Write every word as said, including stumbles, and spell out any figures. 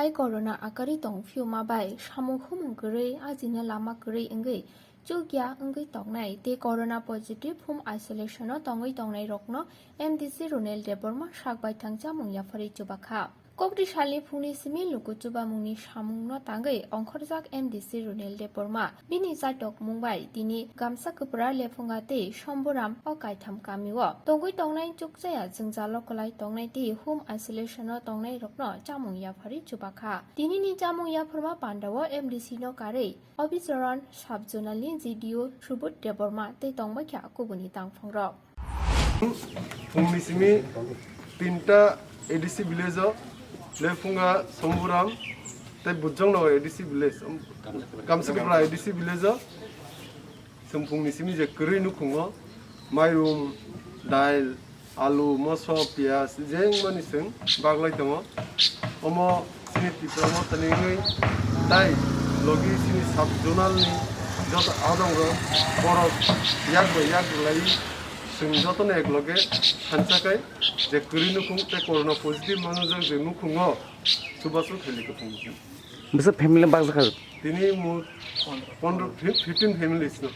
Tei corona akwrwi tong phiyuma bai samung humung kwrwi, ajino lama kwrwi wngwi chukya wngwi tongnai tei corona positive home isolation o tongwi tongnai rokno M D C Runel Debbarma sak baithang chamung yapharwi chubakha. Kokti salni phungni simi luku chubamungni samungno tangwi ongkhorjak M D C Runel Debbarma bini chaitokmung bai tini Gamsa Kwpra, Lephunga tei Somboram o kaitham kamio tongwi tongnai chukchaya jwngjalo kwlai tongnai tei home isolation o tongnai rokno chamung yapharwi chubakha. Tinini chamung yapharma pandao M D C no karwi Obicharan Sub Zonal ni G D O Subodh Debbarma tei tongbaikha kubuni tangphongrok. Phungni simi tinta A D C village o, Lephunga, Somboram tei Bujongno A D C village, Gamsa Kwpra A D C village o chwng phungni simi je kwrwi nukhungo mairum, dail, alu, moso, piyaj, jengmani chwng baglai tongo. Omo chini Tipra Motha ni wngwi tai logi chini sub zonal ni joto adongrok borok yak bai yak rwlaiwi chwng jotono ek loge thansa khai je kwrwi nukhung tei corona positive manujak je nukhungo chubachu thailikha phung. Bisa family bakjakha? Tini mo pondro, fifteen families no.